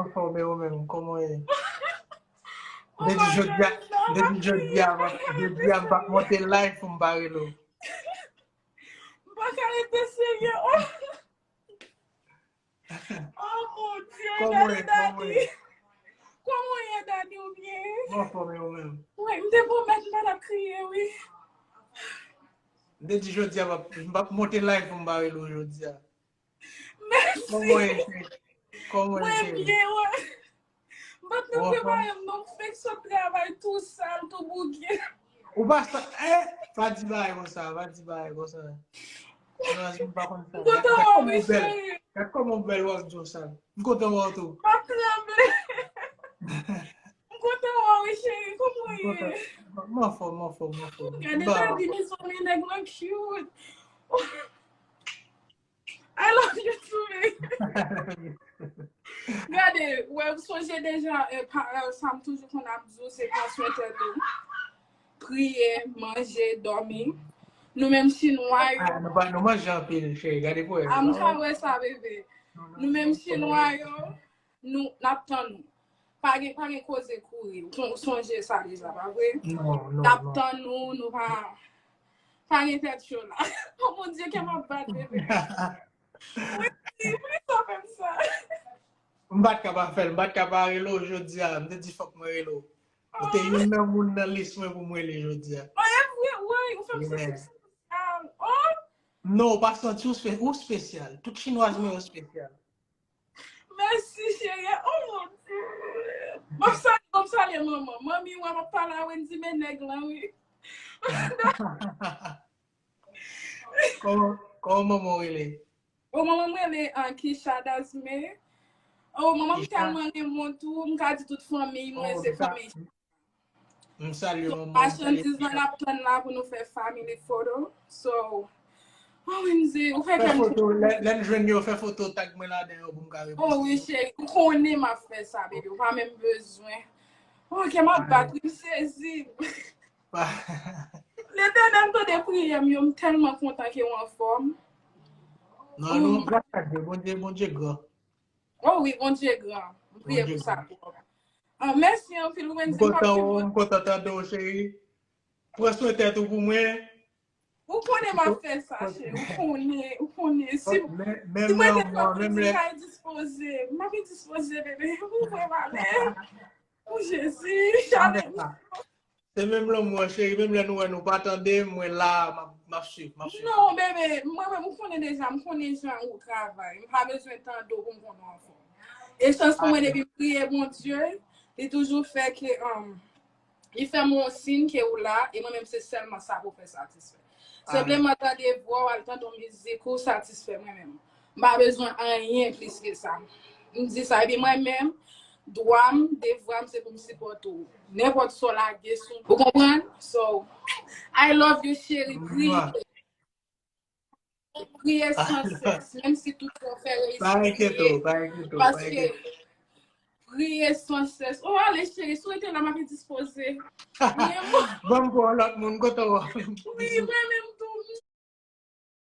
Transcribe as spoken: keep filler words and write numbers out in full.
Anfòm, e ou menm, kòman w ye? M te di jodi a, m te di jodi a, m ap- jodi a, m p ap monte live pou m pa rele w. M pa ka rete serye. Oh, oh mon Dieu, Kòman w gade ye? Kòman w Daddy. Ye? Kòman w ye, Daddy, ou byen? M anfòm, e ou menm? Wi, m te pwomèt m pa t ap kriye, wi. M te di jodi a, m ap- m p ap monte live pou m pa rele w jodi a. Mèsi. Kòman w ye, cheri? Kòman w ye, Mwen cheri? Byen, wè. M pa t nan Ou anfòm? Prepare m, non, m fenk sot travay tou sal, tou bouge. Ou pa sa, eh, pa di bagay konsa, pa di bagay konsa. Imajin m pa konn sa. M kontan wè w, wi, cheri. Gad kòman w bèl, w ap di w sa. M kontan wè w tou. M ap tranble. M kontan wè w, wi, cheri. Kòman w ye? M anfòm, m anfòm, m anfòm. Gade Daddy, mezanmi, nèg lan cute. I love you too, baby. Gade, wè, m sonje deja, eh, pa- eh, sa m toujou konn ap di w, se pran swen tèt ou. Priye, manje, dòmi. Nou menm chinwa yo. Ah, nou pa- nou manje anpil, cheri. Gade pou wè. Ah, m ka wè sa, bebe. Nou menm chinwa yo, nou n ap tann ou. Pa gen, pa gen koze kouri. Ou son- sonje sa deja, pa vre? Non, non, N ap tann ou, nou pa, pa gen tèt cho la. Oh mon Dieu, kè m ap bat, bebe. Wi, wi, sa fè m sa. M pa t ka pa fè l, m pa t ka pa rele w jodi a. M te di fòk mwen rele w. Ou te youn nan moun nan lis mwen pou m rele jodi a. Oh, e vre, wi, ou fè m santi m espesyal. Oh! Non, ou pa santi w espe- ou espesyal. Tout chinwaz mwen yo espesyal. Mèsi, cheri. Oh, mon Dieu. M ap salye, m ap salye manman. Manmi, wè, m ap pale a Wendy, men nèg lan, wi. Kòman, kòman manman w rele? Oh, manman m rele, uh, Kisha Dasme. Oh, manman m Kisha? Tèlman renmen w tou, m ka di tout fanmi mwen, oh, se fanmi. M salye manman. Machandiz lan ap tann la pou nou fè family photo. So, oh, Wendy, ou fè kè m foto, lè, lè n jwenn yo, fè foto, tag mwen ladan yo pou m ka reposte. Oh, wi, cheri, ou konnen m ap fè sa, baby. Ou pa menm bezwen. Oh, kè m ap bat, wi, m sezi. Letènèl, tande priyè m yo, m tèlman kontan ke w anfòm. Non, non, gras a Dye, Bondye, Bondye gran. Oh wi, Bondye gran. M priye pou sa pou ou. Ah, mèsi anpil, Wendy. M kontan, m kontan tande w, cheri. Pran swen tèt ou pou mwen. Ou konnen m ap fè sa, cheri. Ou konnen, ou konnen. Si, si mwen te fè piti, m ka dispoze. M ap dispoze, bebe. Ou vre valè. Oh, Jezi, chale. Se menm lanmou an, cheri. Menm lè nou wè nou pa tande, mwen la, m ap, m ap swiv, m ap swiv. Non, bebe, mwen menm, ou konnen deja, m konnen jan ou travay. M pa bezwen tande w pou m konn ou anfòm. E chans pou mwen, depi m priye Bondye, li toujou fè ke, um, li fè m yon siy ke ou la, e mwen menm, se sèlman sa pou fè satisfè. Senpleman tande vwa w, al tande yon mizik, ou satisfè mwen menm. M pa bezwen anyen plis ke sa. M di sa. Epi mwen menm, dwa m, devwa m, se pou m sipòte w. Nenpòt sa w lage sou m. Ou konprann? So, I love you, cheri. Priye. Priye san sès. Menm si tout sa w fè reyisi, priye. Pa enkyete w, pa enkyete w, pa enkyete w. Priye san sès. Oh, ale, cheri, si w rete la, m ap dispoze. Ban m pou yon lòt moun, kote w? Wi, mwen menm